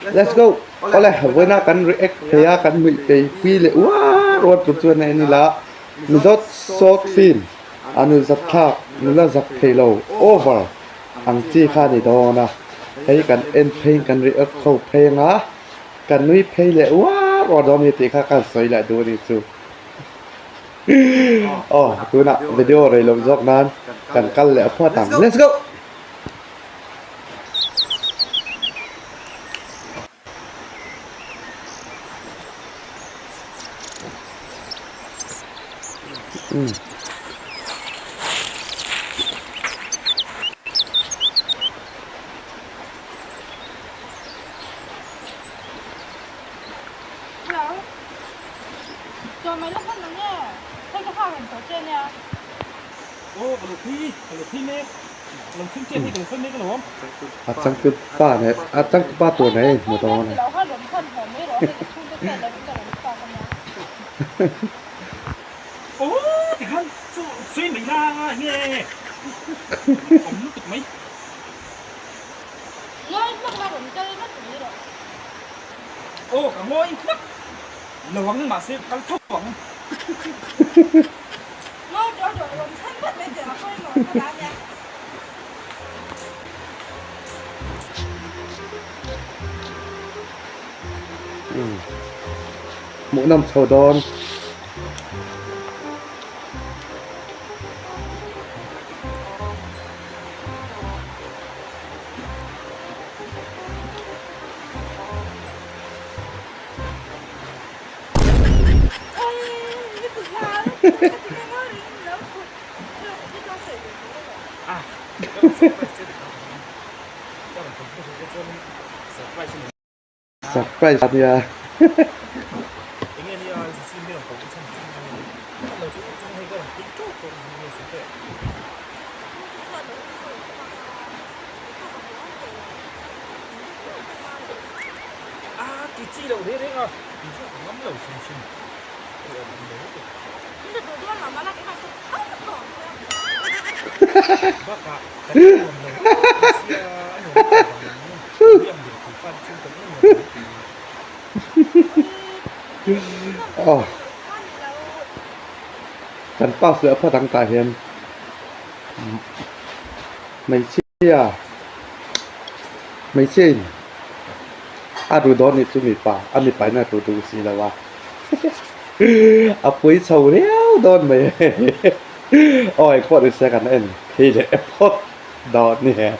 Let's go! Awle, vawiina kan react thei a, kan hmuih phei pui leh uar uar tur chuan a en ila, Mizo short film a nul zak thlak, nula zak thei lo, over ang chi kha a ni dawn a, hei kan en pheiin kan react ho phei anga, kan nui phei leh uar uar dawn a ni tih kha ka han sawi leh duh a ni chu. Aw, tunah video rei loh zawk nan kan kal leh a phawt ang. Let's go! A changtu pa nen a changtu pa tur nen a inhmu dawn a ni. Hmuhnawm chho dawn. Surprise a nia. Aw kan pass leh a phawt ang tah hian hmeichhia hmeichhia in a ru dawn nih chu mipa a mipa in a ru duh si lo a a pui chho riau dawn mai aw engpawh ni se kan en phei leh phawt dawn nia.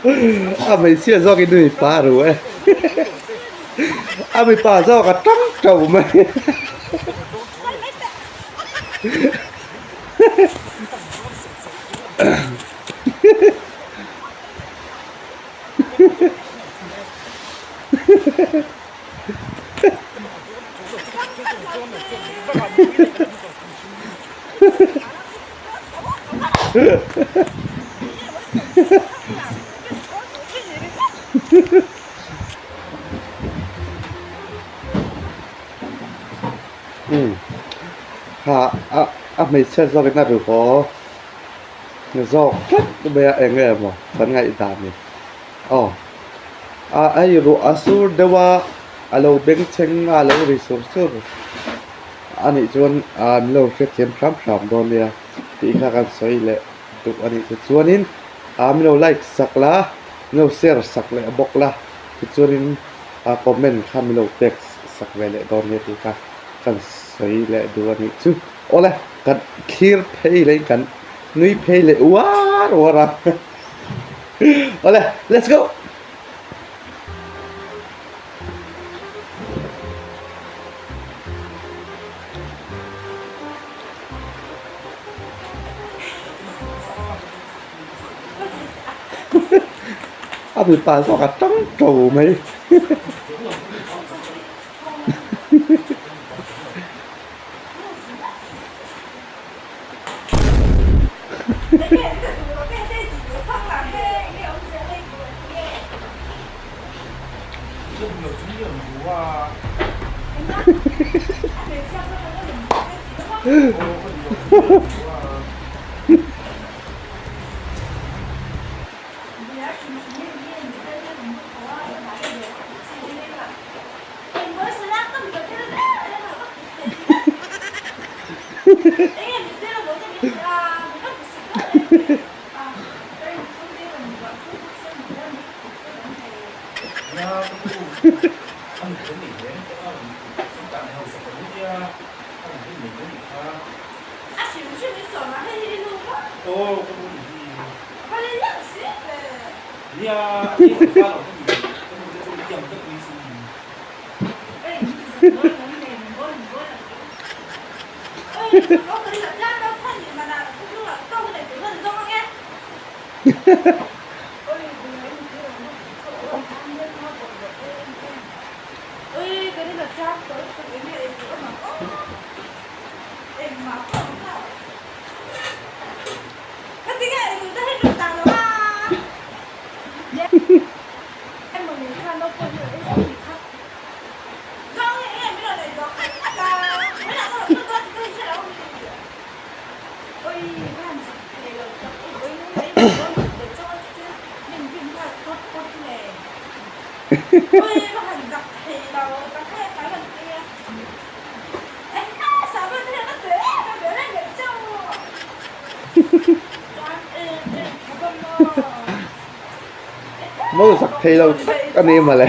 A hmeichhia zawk in mipa a ru e a mipa zawk a tang tauh mai. Kha a a hmeichhia zawkin a ru haw zawk tlat mai a eng nge maw kan ngaihdan ni aw a hei ruah a sur deuh a a lo bengchheng a a lo ri sur sur a nih chuan an lo hrethiam hram hram dawn nia tih kha kan sawi leh. duh a nih te chuanin ah min lo like sak la min lo share sak leh bawk la tichuanin ah comment kha min lo pek sak ve leh dawn nia tih kha kan sawi leh duh a nih chu. Awle kan thlir phei leh kan nui phei leh uar uar a awle let's go. A mipa zawk a tang to mai. Mo zak thei lo tak a ni mawle.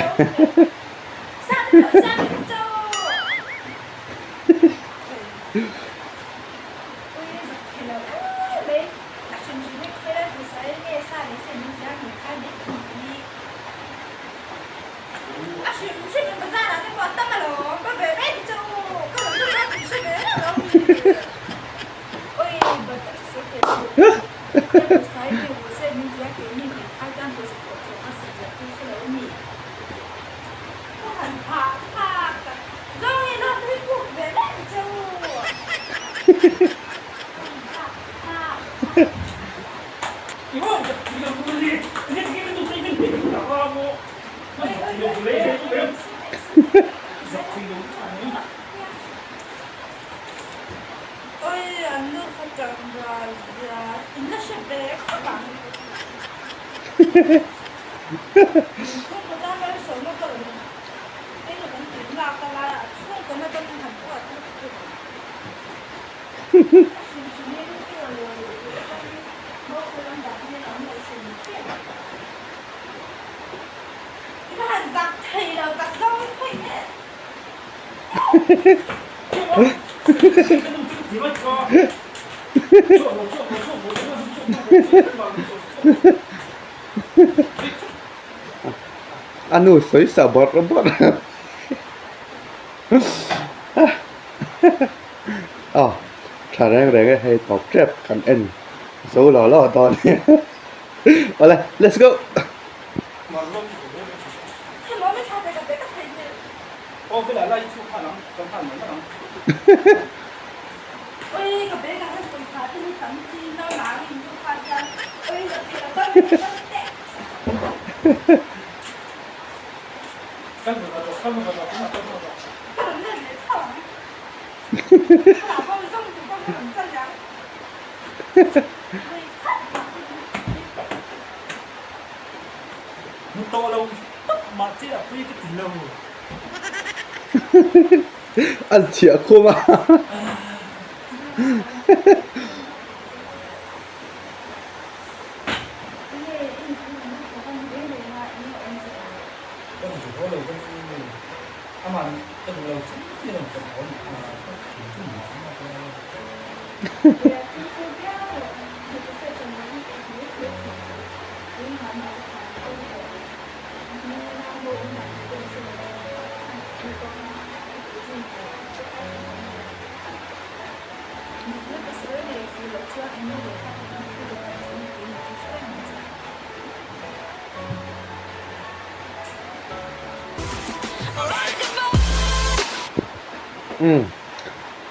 A nu sawi sa bawrh bawrh a tha reng reng e hei tawp tep kan en zo lo lo dawn awle let's go. An chhiah khum a. Umm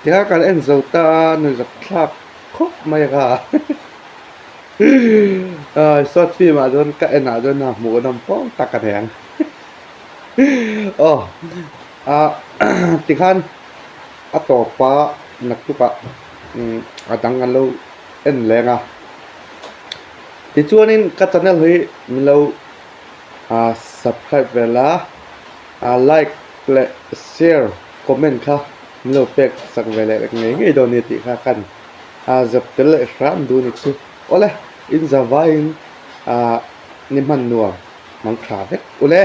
tikha kan en zo ta a nuihzat thlak khawp mai kha short film ah chuan ka en ah chuan a hmuh nawm pawng tak a ni ang aw ah tikhan a tawp a naktukah a dang an lo en leng a tichuanin ka channel hi min lo ah subscribe ve la ah like leh share comment kha min lo pek sak ve leh ngei ngei dawn a ni tih kha kan ah zep tel leh hram duh a ni chu awle in zavaiin ah ni hman nuam mang tha vek ule.